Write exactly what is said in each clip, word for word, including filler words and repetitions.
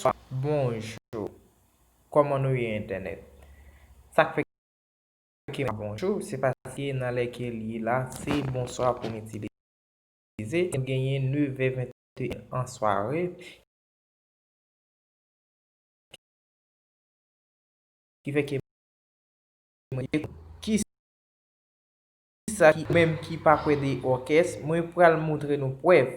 Bonswa, bonjou. Kòman nou ye entènèt? Sa k fè ke m di bonjou, se paske nan lè ke l ye la, se bonswa pou m itilize. Nou genyen nevè venteyen an sware. Ki fè ke mwen, kisa ki, menm ki pa kwè de òkès, mwen pral montre nou prèv.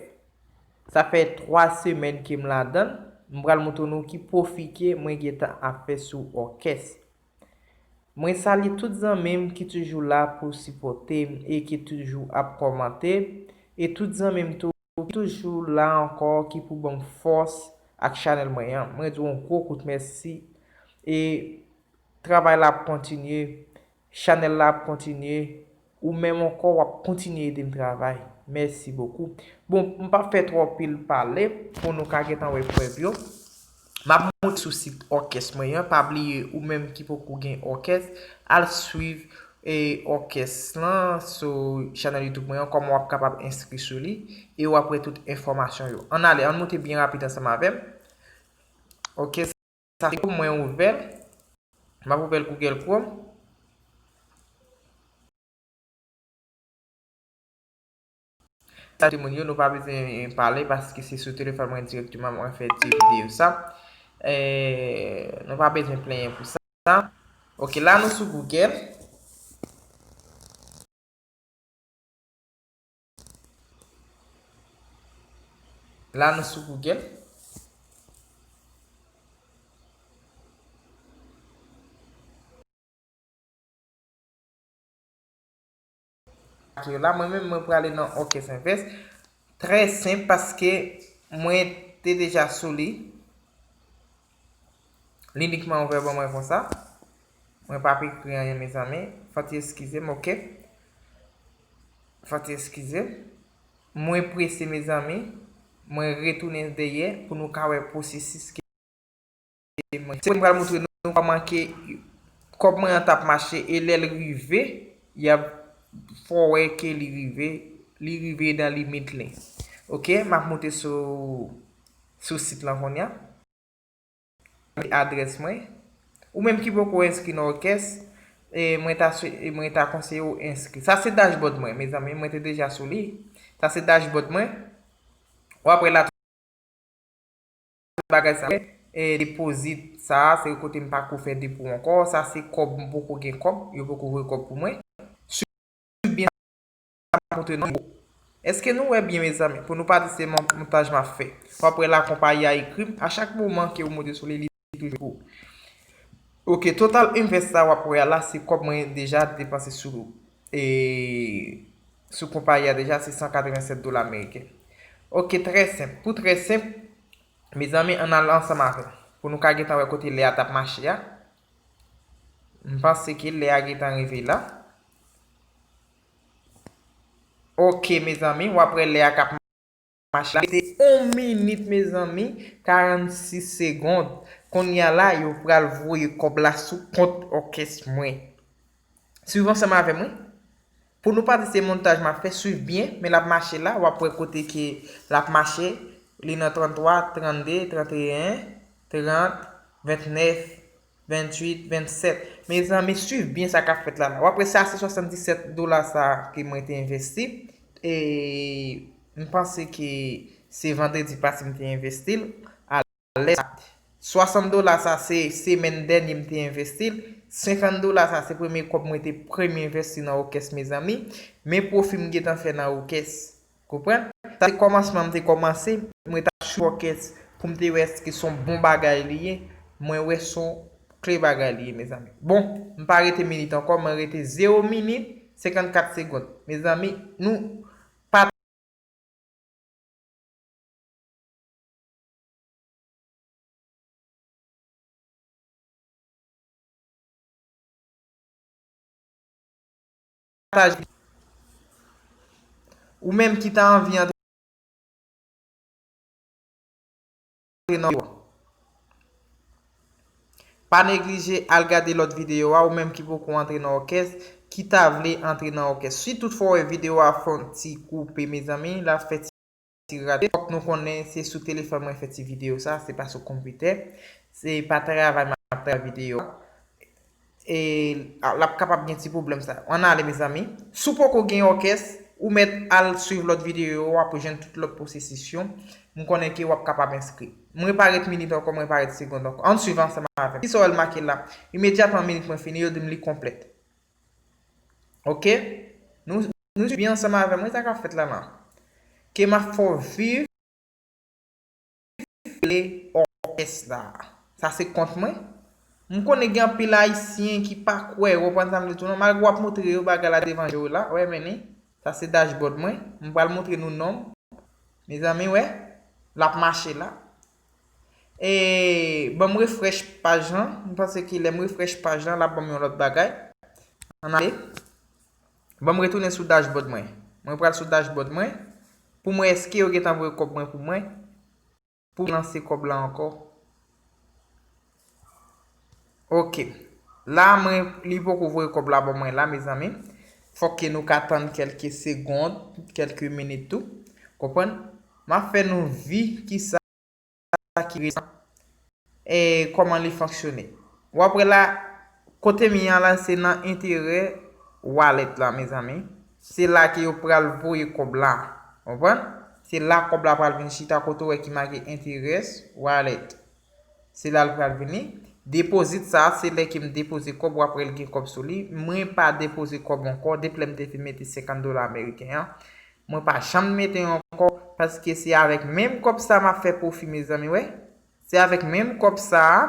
Sa fè twa semèn ke m ladan l, m pral montre nou ki pwofi ke mwen gentan ap fè sou òkès. Mwen salye tout zanmi m ki toujou la pou sipòte m e ki toujou ap kòmante, e tout zanmi m tou ki toujou la ankò, ki pou ban m fòs ak chanèl mwen an. Mwen di w yon gwo kout mèsi. E travay la ap kontinye, chanèl la ap kontinye, ou menm ankò w ap kontinye ede m travay. Mèsi bokou. Bon, m p ap fè twò pil pale pou nou ka gentan wè prèv yo. M ap monte sou sit òkès mwen an. Pa bliye, ou menm ki poko gen òkès, al swiv e òkès lan sou chanèl YouTube mwen an, kòman w ap kapab enskri sou li e w ap wè tout enfòmasyon yo. Ann ale, ann monte byen rapid ansanm avè m. Oke, sa se mwen ouvè l. M ap ouvè l Google Chrome. Sa, timoun yo, nou pa bezwen pale paske se sou telefòn mwen dirèkteman mwen fè ti videyo sa. Eh, nou pa bezwen plenyen pou sa. Ok, la nou sou Google. La nou sou Google. Ak yo la, mwen menm, mwen prale nan Orchestre Invest. Trè senp, paske mwen te deja sou li. Li inikman ouvè ban mwen konsa. Mwen p ap ekri anyen, mezanmi. Fò ti eskize m, ok? Fò ti eskize m. Mwen prese, mezanmi. Mwen retounen dèyè pou nou ka wè pwosesis ke mwen. Se mwen pral montre nou kòman ke kòb mwen an t ap mache e lè l rive, y ap fè w wè ke li rive, li rive nan limit li. Ok, m ap monte sou, sou sit lan kounye a. Adrès mwen. Ou menm ki poko enskri nan òkès, e mwen ta swe-, e mwen ta konseye w enskri. Sa se dashboard mwen, mezanmi, mwen te deja sou li. Sa se dashboard mwen. W ap wè la bagay sa, e depozit sa, se kote m pa ko fè depo ankò. Sa se kòb, m poko gen kòb, yo poko voye kòb pou mwen. Swiv byen sa m ap montre nou. Èske nou wè byen, mezanmi? Pou nou pa di se mon-, montaj m ap fè. W ap wè la konpayi a ekri m. A chak moman ke w monte sou li, li toujou pou. Ok, total invest sa w ap wè a la, se kòb mwen deja depanse sou, e, sou konpayi a deja, se san katrevennsèt dola ameriken. Ok, trè senp. Pou trè senp, mezanmi, ann al ansanm avè m. Pou nou ka gentan wè kote lè a t ap mache a. M panse ke lè a gentan rive la. Ok, mezanmi, w ap wè lè a k ap mache la. Rete yon minit, mezanmi, karannsis segond. Kounye a la, yo pral voye kòb la sou kont òkès mwen. Swiv ansanm avè mwen. Pou nou pa di se montaj m ap fè, swiv byen, men l ap mache la, w ap wè kote ke l ap mache, li nan tranntwa, trannde, tranteyen, trant, ventnèf, venntuit, vennsèt. Mezanmi, swiv byen sa k ap fèt la, la. W ap wè sa se swasanndisèt dola sa ke mwen te envesti. E m panse ke se vandredi pase m te envesti l. Alè sa. Swasant dola sa se semèn dènye m te envesti l. Senkant dola sa se premye kòb mwen te premye envesti nan òkès, mezanmi. Men pwofi m gentan fè nan òkès. Konprann? Sa se kòmansman m te kòmanse, mwen t ap swiv òkès pou m te wè èske se yon bon bagay li ye. Mwen wè se yon kle bagay li ye, mezanmi. Bon, m pa rete minit ankò, mwen rete zewo minit, senkannkat segond. Mezanmi, nou pa pataje. Ou menm ki ta anvi antre nan, pa neglije al gade lòt videyo a, ou menm ki poko antre nan òkès, ki ta vle antre nan òkès. Si toutfwa w wè videyo a fè yon ti koupe, mezanmi, l ap fè ti ti rate. Fòk nou konnen se sou telefòn mwen fè ti videyo sa, se pa sou konpitè. Se pa travay m ap travay videyo a. E l ap kapab gen ti pwoblèm sa. Ann ale, mezanmi. Si w poko gen òkès, ou mèt al swiv lòt videyo yo, w ap jwenn tout lòt pwosesis yo. M konnen ke w ap kapab enskri. Mwen pa ret minit ankò, mwen pa ret segond ankò. Ann swiv ansanm avè m. Kisa w wè l make la? Imedyatman minit mwen fini, yo di m li konplèt. Oke? Nou, nou swiv byen ansanm avè mwen, sa k ap fèt la la. Ke m ap fè w viv le òkès la. Sa se kont mwen. M konnen gen anpil Ayisyen ki pa kwè, w konprann sa m vle di w non, malgre w ap montre yo bagay la devan je w la, wè, men ni, sa se dashboard mwen, m pral montre nou non m, mezanmi, wè, l ap mache la. E, ban m refresh paj lan, m panse ke lè m refresh paj lan, l ap ban m yon lòt bagay. Ann ale. Ban m retounen sou dashboard mwen. Mwen pral sou dashboard mwen pou m wè èske yo gentan voye kòb mwen pou mwen, pou m lanse kòb la ankò. Oke. La, mwen, li poko voye kòb la ban mwen la, mezanmi. Fòk ke nou ka tann kèlke segond, kèlke minit tou. Konprann? M ap fè nou vi kisa ki resan, e kòman li fonksyone. W ap wè la, kote m ye a la, se nan enterè wallet la, mezanmi. Se la ke yo pral voye kòb la. Konprann? Se la kòb la pral vin chita kote w wè ki make interest wallet. Se la l pral vini. Deposit sa, se lè ke m depoze kòb, w ap wè l gen kòb sou li. Mwen pa depoze kòb ankò, depi lè m te fin mete senkant dola ameriken an. Mwen pa janm mete ankò, paske se avèk menm kòb sa m ap fè pwofi, mezanmi, wè. Se avèk menm kòb sa a,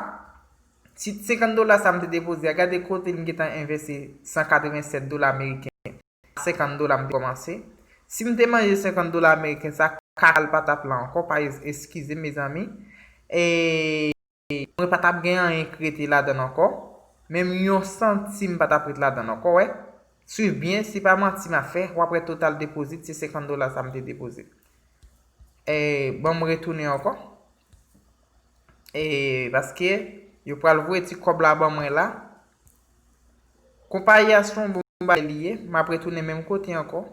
ti senkant dola sa m te depoze a, gade kote m gentan envèse san katrevennsèt dola ameriken. Senkant dola m te kòmanse. Si m te manje senkant dola ameriken sa, kaka l pa t ap la ankò, pa eskize m, mezanmi. E mwen pa t ap gen anyen k rete ladan l ankò. Menm yon santim pa t ap ret ladan l ankò, wè. Swiv byen, se pa manti m ap fè. W ap wè total depozit, se senkant dola sa m te depoze. E, ban m retounen ankò. E, paske yo pral voye ti kòb la ban mwen la. Konpayi a se yon bon bagay li ye. M ap retounen menm kote ankò.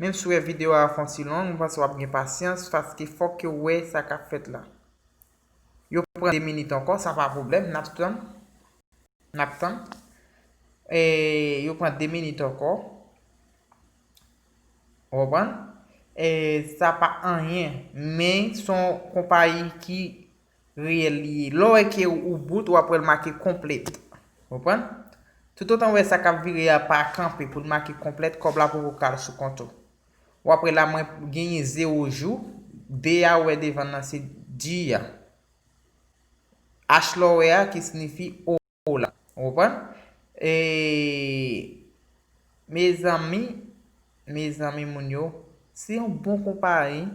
Menm si w wè videyo a fè yon ti long, m panse w ap gen pasyans, paske fòk ke w wè sa k ap fèt la. Yo pran de minit ankò, sa pa pwoblèm, n ap tann. N ap tann. E, yo pran de minit ankò. Ou konprann? E, sa pa anyen, men se yon konpayi ki reyèl li ye. Lè w wè ke ou bout, w ap wè l make konplèt. Ou konprann? Toutotan w wè sa k ap vire a pa kanpe pou l make konplèt, kòb la poko kal sou kont ou. W ap wè la mwen genyen zewo jou, de a w wè devan nan se G a. H lè w wè a ki siyifi o la. Ou konprann? E, mezanmi, mezanmi moun yo, se yon bon konpayi.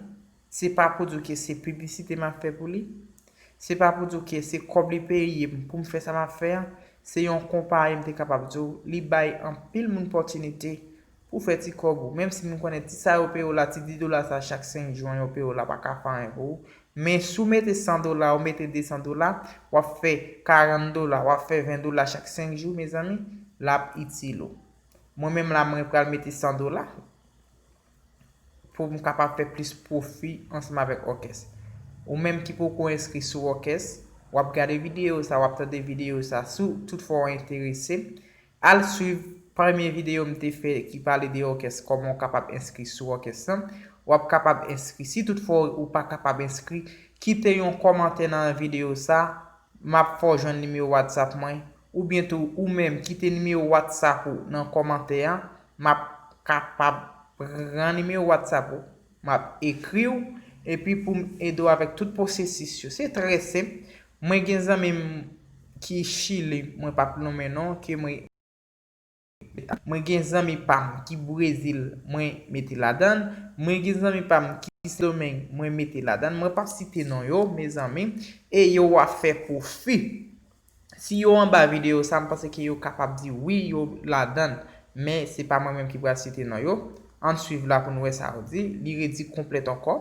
Se pa pou di ke se piblisite m ap fè pou li. Se pa pou di ke se kòb li peye m pou m fè sa m ap fè a. Se yon konpayi m te kapab di w, li bay anpil moun pòtinite pou fè ti kòb ou. Menm si m konnen ti sa yo peye w la, ti dis dola sa chak senk jou an yo peye w la pa ka fè anyen pou ou. Men si w mete san dola, ou mete de san dola, w ap fè karant dola, w ap fè ven dola chak senk jou, mezanmi, l ap itil ou. Mwen menm la, mwen pral mete san dola pou m kapab fè plis pwofi ansanm avèk òkès. Ou menm ki poko enskri sou òkès, w ap gade videyo sa, w ap tande videyo sa, si w toutfwa w enterese, al swiv premye videyo m te fè ki pale de òkès, kòman w kapab enskri sou òkès lan. W ap kapab enskri. Si toutfwa w pa kapab enskri, kite yon kòmantè nan videyo sa, m ap fè w jwenn nimewo WhatsApp mwen, oubyen tou ou menm kite nimewo WhatsApp ou nan kòmantè a, m ap kapab pran nimewo WhatsApp ou, m ap ekri w, epi pou m ede w avèk tout pwosesis yo. Se trè senp. Mwen gen zanmi m ki Chili, mwen p ap nonmen non, ke mwen, mwen gen zanmi pa m ki Brezil, mwen mete ladan l, mwen gen zanmi pa m ki Sendomeng, mwen mete ladan l, mwen p ap site non yo, mezanmi, e yo w ap fè pwofi. Si yo anba videyo sa, m panse ke yo kapab di wi, yo ladan l, men se pa mwen menm ki pral site non yo. Ann swiv la pou n wè sa yo di, li redi konplèt ankò.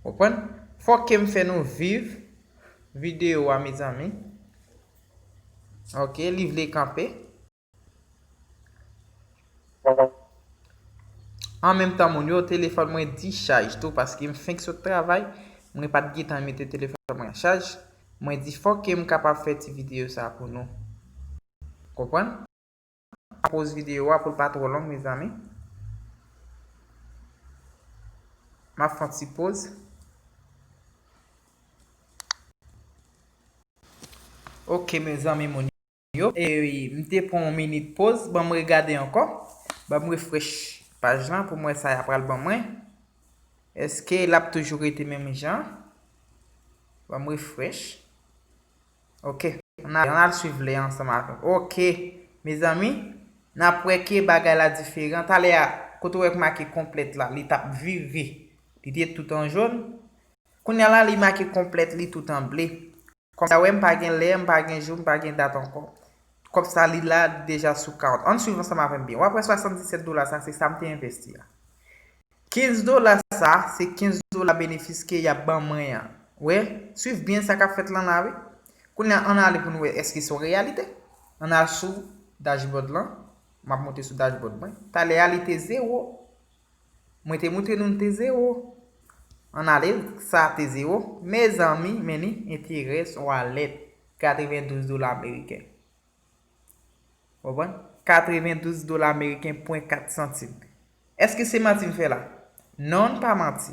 Konprann? Fòk ke m fè nou viv videyo a, mezanmi. Oke, li vle kanpe. An menm tan, moun yo, telefòn mwen dichaj tou, paske m fenk sot travay, mwen pa t gen tan mete telefòn mwen an chaj. Mwen di, fòk ke m kapab fè ti videyo sa pou nou. Konprann? Poz videyo a pou l pa twò long, mezanmi. M ap fè yon ti poz. Ok, mezanmi, moun yo. E, m te pran yon minit poz. Ban m regade ankò. Ban m refresh paj lan pou m wè sa y ap pral ban mwen. Èske l ap toujou rete menm jan? Ban m refresh. Ok. Ann al, ann al swiv lè ansanm avè m. Ok. Mezanmi, n ap wè ke bagay la diferan. Talè a, kote w wè k make konplèt la, li t ap vire. Li te tout an jòn. Kounye a la, li make konplèt, li tout an ble. Kòm sa, wè, m pa gen lè, m pa gen jou, m pa gen dat ankò. Kòb sa, li la deja sou kont. Ann swiv ansanm avè m byen. W ap wè swasanndisèt dola sa, se sa m te envesti a. Kenz dola sa, se kenz dola benefis ke y ap ban mwen an. Wè, swiv byen sa k ap fèt lan la, wi. Kounye a, ann ale pou nou wè èske se yon reyalite. Ann al sou dashboard lan. M ap monte sou dashboard mwen. Talè a, li te zewo. Mwen te montre nou l te zewo. Ann ale, sa te zewo. Mezanmi, men ni, Interest Wallet, katrevendouz dola ameriken. Konprann? Katrevendouz dola ameriken pwen kat santim. Èske se manti m fè la? Non, n pa manti.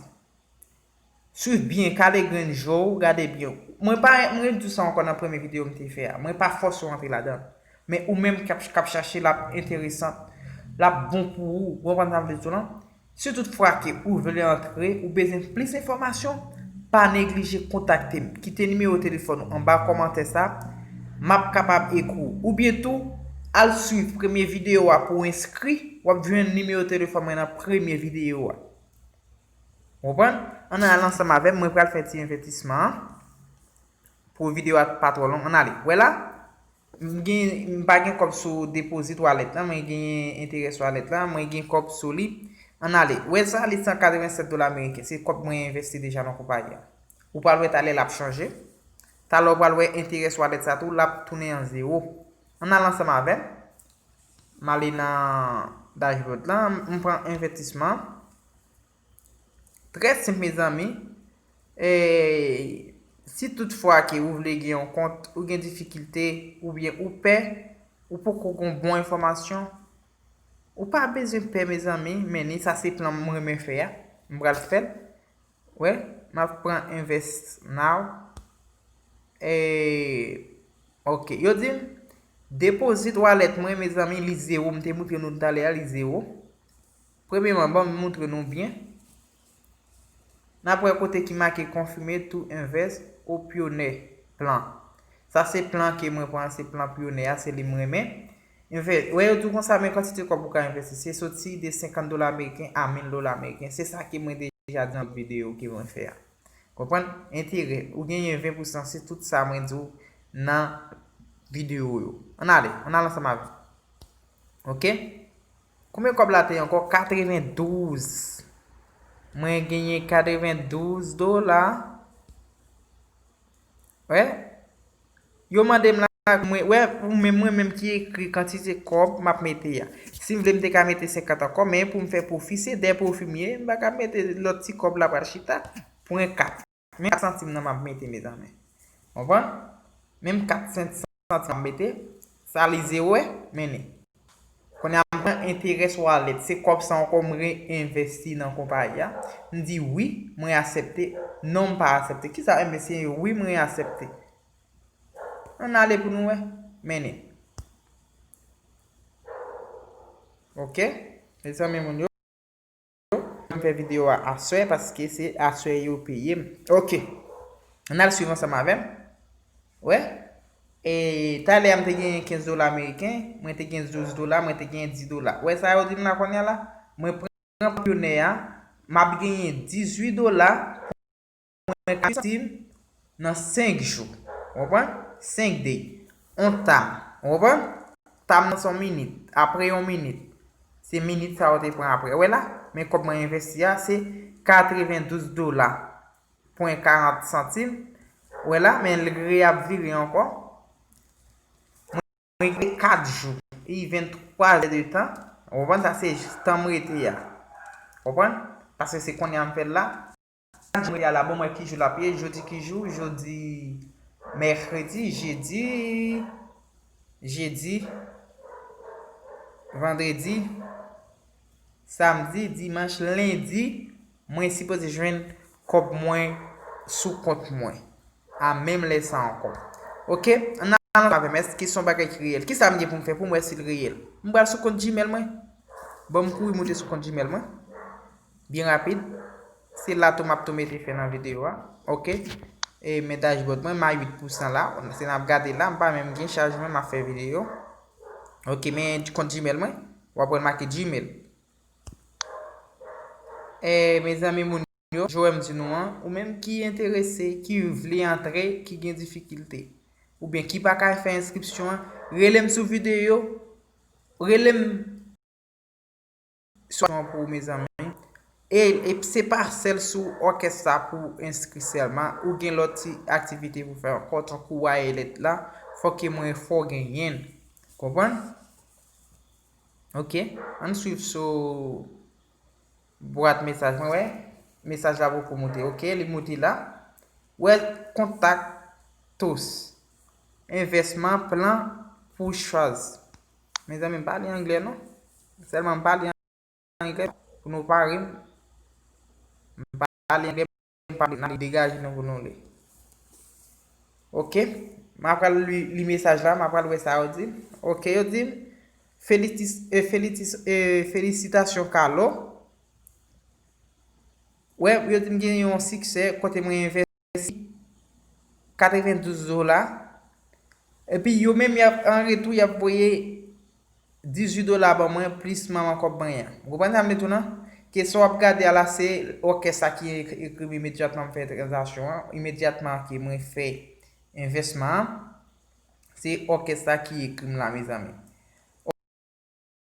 Swiv byen, kale grenn je w, gade byen. Mwen pa, mwen di w sa ankò nan premye videyo m te fè a. Mwen pa fòse w antre ladan l. Men ou menm k ap, k ap chache l ap enteresan, l ap bon pou ou. Ou konprann sa m vle di w lan? Si tout fwa ke ou vle antre, ou bezwen plis enfòmasyon, pa neglije kontakte m. Kite nimewo telefòn ou anba kòmantè sa, m ap kapab ekri w. Oubyen tou, al swiv premye videyo a pou w enskri, w ap jwenn nimewo telefòn mwen nan premye videyo a. Konprann? Ann al ansanm avè m, mwen pral fè ti envèstisman an. Pou videyo a pa twò long, ann ale. Wè la, m gen, m pa gen kòb sou deposit wallet lan, mwen gen Interest Wallet lan, mwen gen kòb sou li. Ann ale. Wè sa, li san katrevennsèt dola ameriken. Se kòb mwen envesti deja nan konpayi a. Ou pral wè talè l ap chanje. Talè w pral wè Interest Wallet sa tou, l ap tounen an zewo. Ann al ansanm avè m. M ale nan dashboard lan, m pran envèstisman. Trè senp, mezanmi. E, si tout fwa ke ou vle gen yon kont, ou gen difikilte, oubyen ou pè, ou poko gen bon enfòmasyon, ou pa bezwen pè, mezanmi, men ni sa se plan m renmen fè a. M pral fè l. Wè, m ap pran Invest Now. E, ok, yo di m, deposit wallet mwen, mezanmi, li zewo. M te montre nou talè a, li zewo. Premyeman, ban m montre nou byen. N ap wè kote ki make confirm to invest au pionnier plan. Sa se plan ke mwen pran, se plan pionnier a, se li m renmen. Envè-, wè, yo di w konsa, men kantite kòb ou ka envesti, se soti de senkant dola ameriken a mil dola ameriken. Se sa ke mwen deja di nan videyo ke mwen fè a. Konprann? Enterè. Ou genyen ven pousan, se tout sa mwen di w nan videyo yo. Ann ale, ann al ansanm avè m. Ok? Konbyen kòb la te ye ankò? Katrevendouz. Mwen genyen katrevendouz dola. Wè? Yo mande m la, mwen, wè, ou menm, mwen menm ki ekri kantite kòb m ap mete a. Si m vle, m te ka mete senkant ankò, men pou m fè pwofi, se dè pwofi m ye, m pa ka mete lòt ti kòb la pral chita. Pwen kat. Men kat santim nan m ap mete, mezanmi. Konprann? Menm kat santim m ap mete, sa li zewo, wè, men ni. Kounye a, m pran Interest Wallet. Se kòb sa ankò m reenvesti nan konpayi a. M di wi, mwen aksepte. Non, m pa aksepte. Kisa, enben, se wi, mwen aksepte. Ann ale pou nou wè. Men ni. Ok? Mezanmi, moun yo. M fè videyo a aswè paske se aswè yo peye m. Ok. Ann al swiv ansanm avè m. Wè. E talè a m te genyen kenz dola ameriken, mwen te gen douz dola, mwen te genyen dis dola. Wè sa yo di m la kounye a la? Mwen pran pionnier a, m ap genyen dizuit dola, mwen ka santi m nan senk jou. Ou konprann? Senk day. On tam. Ou konprann? Tam nan se yon minit. Apre yon minit. Se minit sa yo te pran apre. Wè la? Men kòb mwen envesti a, se katrevendouz dola pwen karant santim. Wè la? Men l re ap vire ankò. Mwen gen kat jou. E venntwa zè de tan. Ou konprann sa? Se tan m rete a. Konprann? Paske se kounye a m fè l la. Jodi a la, bon, mwen ki jou l ap ye? Jodi ki jou? Jodi mèkredi, jedi, jedi, vandredi, samdi, dimanch, lendi, mwen sipoze jwenn kòb mwen sou kont mwen. A menm lè sa ankò. Oke? Ann al avè m. Èske se yon bagay ki reyèl? Kisa m gen pou m fè pou m wè si l reyèl? M pral sou kont Gmail mwen. Ban m kouri moute sou kont Gmail mwen. Byen rapid. Se la tou m ap tou mete fen nan videyo a. Oke? E men dashboard mwen, m a uit pousan la. Se n ap gade la, m pa menm gen chaj mwen, m ap fè videyo. Oke, men kont Gmail mwen, w ap wè l make Gmail. E, mezanmi, moun yo, jan m di nou an, ou menm ki enterese, ki vle antre, ki gen difikilte, oubyen ki pa ka fè enskripsyon an, rele m sou videyo, rele m sou an pou ou, mezanmi. E, e se pa sèl sou òkès sa pou enskri sèlman, ou gen lòt ti aktivite pou fè ankò, tankou wayè lèt la, fòk ke mwen fè w genyen l. Konprann? Oke, ann swiv sou bwat mesaj mwen, wè. Mesaj la poko moute. Oke, li moute la. Wè, kontak tos. Envèsman, plan pou chwaz. Mezanmi, m pa li anglè non. Sèlman m pa li anglè pou nou pa ri m. M pa li anglè, m pa li, n ap degaje nou pou nou li. Oke. M ap pral li, li mesaj la, m ap pral wè sa yo di. Oke, yo di, "Felitis-, eh, felitis-, eh, felisitasyon, Carlo." Wè, yo di m gen yon siksè kote mwen envèsti katrevendouz dola. Epi yo menm, y ap, an retou, y ap voye dizuit dola ban mwen, plis manman kòb mwen an. Ou konprann sa m vle di w nan? Kesyon w ap gade a la, se òkès sa ki ek-, ekri m imedyatman m fè tranzaksyon an, imedyatman ke mwen fè envèsman an, se òkès sa ki ekri m la, mezanmi.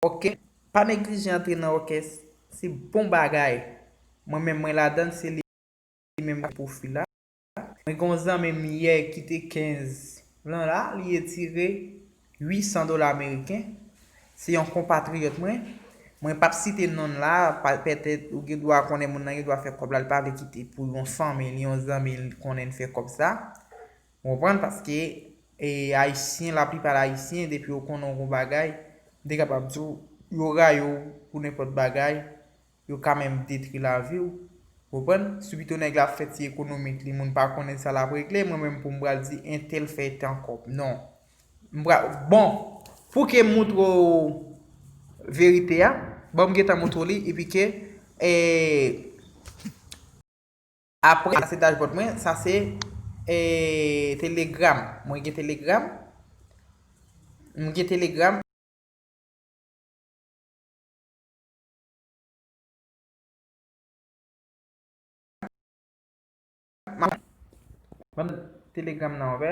Oke, pa neglije antre nan òkès, se bon bagay. Mwen menm, mwen ladan l, se li menm ki pwofi la. Mwen gen yon zanmi m yè ki te kenz lan la, li etire uit san dola ameriken. Se yon konpatriyòt mwen. Mwen p ap site non l la, pa-, petèt ou gen dwa konnen moun nan gen dwa fè kòb la, li pa vle kite pou yon fanmi li, yon zanmi li konnen l fè kòb sa. Ou konprann? Paske, e, Ayisyen, laplipa Ayisyen, depi yo konnen w gon bagay, m te kapab di w, yo rayi w pou nenpòt bagay, yo ka menm detwi lavi w. Ou konprann? Si pito nèg la ap fè ti ekonomik li, moun pa konnen sa l ap regle, mwen menm pou m pral di entèl fè tan kòb. Non. M pral, bon, pou ke m montre w verite a, ban m gentan montre w li, epi ke, e, apre, sa se dashboard mwen, sa se, e, Telegram. Mwen gen Telegram. Mwen gen Telegram. Ban m Telegram nan ouvè.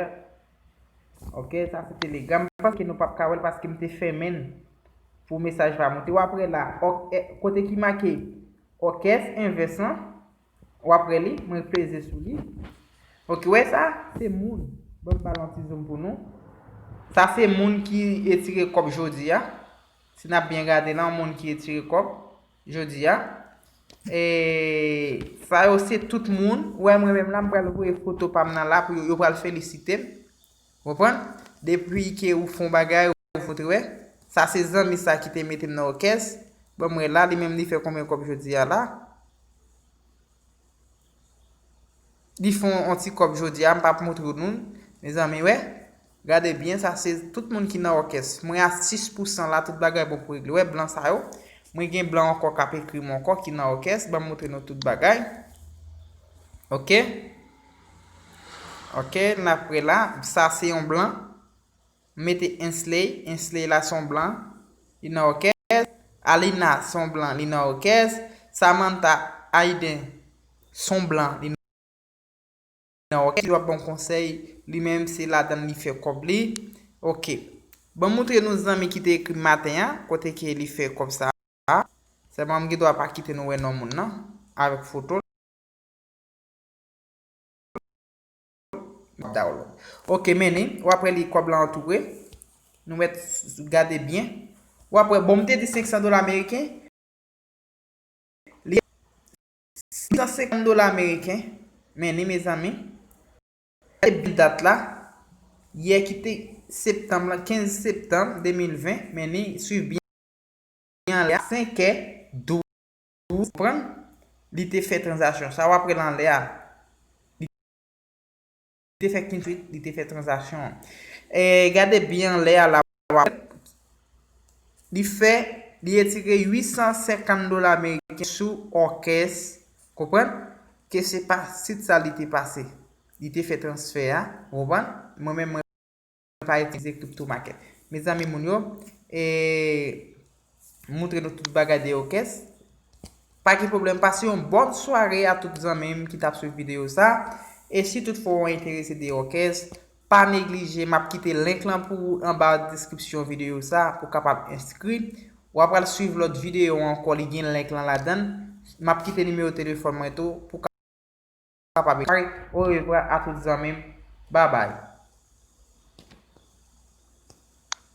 Oke, sa se Telegram. M panse ke nou p ap ka wè l paske m te fèmen l pou mesaj pa moute. W ap wè la, ok, e, kote ki make òkès envès lan. W ap wè li, mwen peze sou li. Ok, wè sa, se moun. Ban m ba l yon ti zoom pou nou. Sa se moun ki etire kòb jodi a. Si n ap byen gade la, yon moun ki etire kòb jodi a. E sa yo se tout moun. Ou wè mwen menm la, m pral voye foto pa m nan la pou yo, yo pral felisite m. Konprann? Depi ke ou fè yon bagay, ou fout wè. Sa se zanmi sa ki te mete m nan òkès. Ban m wè la, li menm li fè konbyen kòb jodi a la? Li fè yon ti kòb jodi a, m p ap montre nou l. Mezanmi, wè. Gade byen, sa se tout moun ki nan òkès. Mwen a sis pousan la, tout bagay bon pou regle. Wè, blan sa yo. Mwen gen blan ankò k ap ekri m ankò ki nan òkès. Ban m montre nou tout bagay. Oke. Oke, n ap wè la. Sa se yon blan. M mete Ensley, Ensley la se yon blan, li nan òkès. Alina se yon blan, li nan òkès. Samantha Aiden se yon blan, li nan òkès. Li w ap ban konsèy, li menm se ladan l li fè kòb li. Oke. Ban m montre nou zanmi ki te ekri m maten an, kote ke li fè kòb sa. Sèlman m gen dwa pa kite nou wè non moun nan avèk foto l. Download. Oke, mennen, w ap wè li kòb la antoure. Nou mèt s-, gade byen. W ap wè, bon, m te di senk san dola ameriken. Li San senkant dola ameriken, men ni, mezanmi. Gade byen dat la. Yè ki te septanm lan, kenz septanm de mil ven, men ni, swiv byen anlè a, senk è douz, konprann? Li te fè tranzaksyon sa, w ap wè l anlè a. Li te fè kintuit, li te fè tranzaksyon an. E, gade byen anlè a la, w ap wè. Li fè, li retire uit san senkant dola ameriken sou Orchest, konprann? Ke se pa sit sa li te pase. Li te fè transfè a, w konprann? Mwen menm, mwen pa itilize crypto market. Mezanmi, moun yo, e, moutre nou tout bagay de Orchest. Pa gen pwoblèm, pase yon bòn sware a tout zanmi m ki t ap swiv videyo sa. E si toutfwa w enterese de Orchest, pa neglije, m ap kite link lan pou ou anba deskripsyon videyo sa pou w kapab enskri. W ap al swiv lòt videyo ankò, li gen link lan ladan l. M ap kite nimewo telefòn mwen tou pou w kapab ekri. Orevwa a tout zanmi m. Babay.